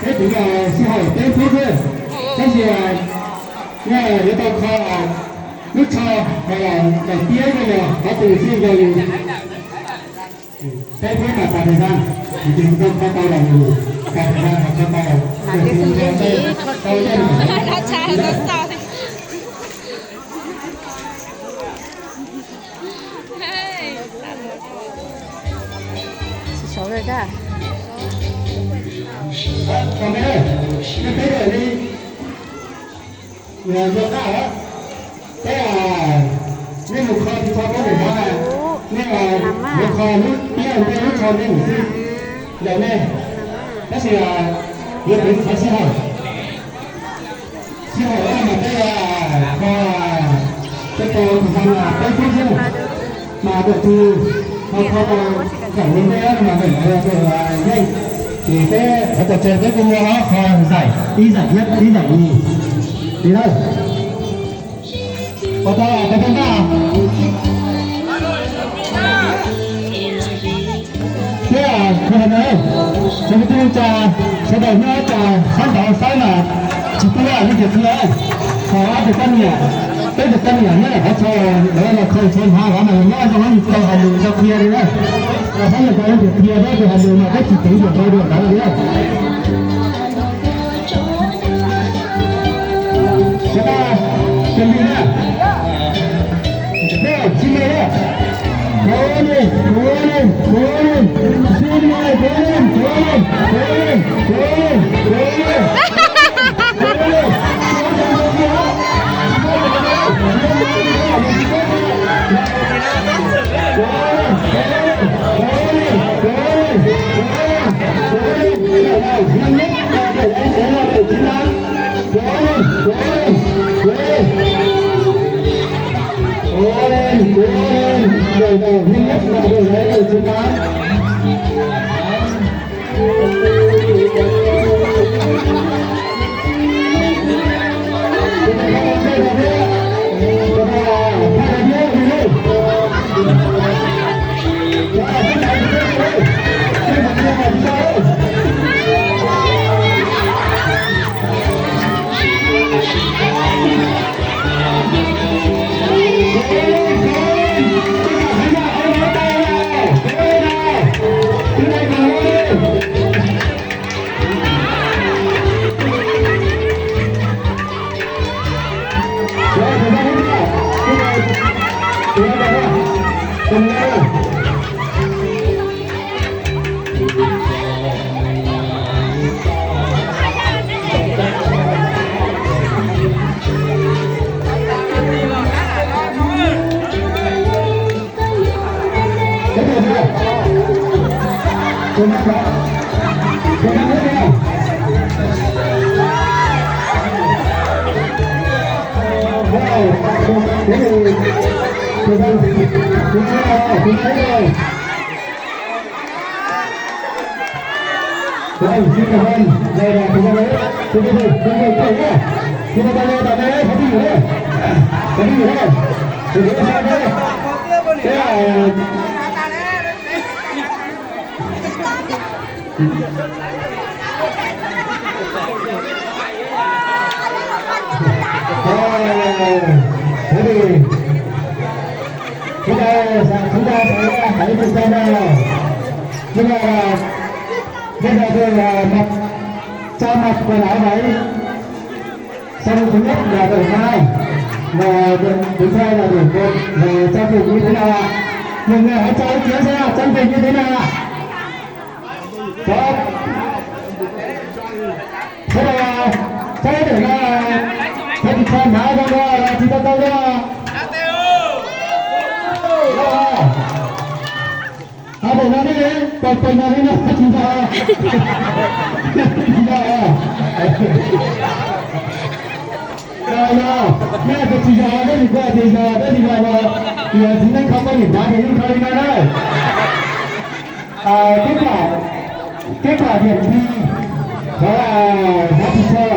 peb kuj yog sij hawm peb phub xwb, tab sis nej yuav tau kho lub tsho daim tiab no yog qhov twg xwb yog li. Peb phub mas pas thời gian, ces kuv tau kho tau los yus pas thời gian kho tau. Peb, nej mus kho tsis tau peb daim hmov na, nej yuav kho lub tiab tej lub tsho nej mus xwb, yog nej. Tab sis yuav tev qhov sij hawm, sij hawm mas peb kho, peb tau thời gian peb phub xwb, mas tus twg ho kho tau zaum li ntej mas zaum ntawd yog tus yeej. Ces peb qhov tau tseg peb kuj muaj ob qho giải, ib giải nhất, ib giải nhì li na. Pom tau, pom tau ntag. Thiab kuv hais na, sawv daws tsis, sawv daws nyob rau sab nraud saib mas tsis pub leej twg qhia, ho ob tug poj niam, peb tug poj niam nyob qhov chaw lawv los khaws tsho hnav los mas nyob zoo, yus tau hais lus tau qhia li na. Peb yuav tau leej twg qhia, peb tsis hais lus mas peb tsis teev tias tau dua ntawd li. Sawv daws, chuẩn bị nha. Rồi, xin mời nha. Cố lên, cố lên, cố lên. Xin mời, cố lên, cố lên, cố lên, cố lên, cố lên. Cố lên. Cố lên, cố lên, cố lên. Đội nào nhanh nhất là đội đấy là chiến thắng. Thế thì thời gian thì chúng ta là chúng ta rồi. Rồi, xin cảm ơn. Đây là thời gian đấy. Chúng ta đi, chúng ta đi nhé. Chúng ta đi, chúng ta đi, không đi nữa. Không đi nữa. Chúng ta đi sao đây? Thế là Thế thì chúng ta sẽ, chúng ta sẽ hãy cùng xem nào. Chúng ta, chúng ta thường là mặc, cho mặc quần áo váy. Xong thứ nhất là đội hai, và đội thứ hai là đội một, và trang phục như thế nào ạ? Nhiều người hãy cho ý kiến xem ạ, trang phục như thế nào ạ? Có. Thế là, thế để là, thế thì cho nói ra là chỉ cho tôi ra. Hab pem no ne, pem no ne, tsis yog, tsis yog. Yog, nej pem tsis yog, nej tsis yog, nej tsis yog los, yog tsis nej khov poj niam hnav ces yeej khov li no na. Kết quả, kết quả điểm thi đó là hnav tsis tshua.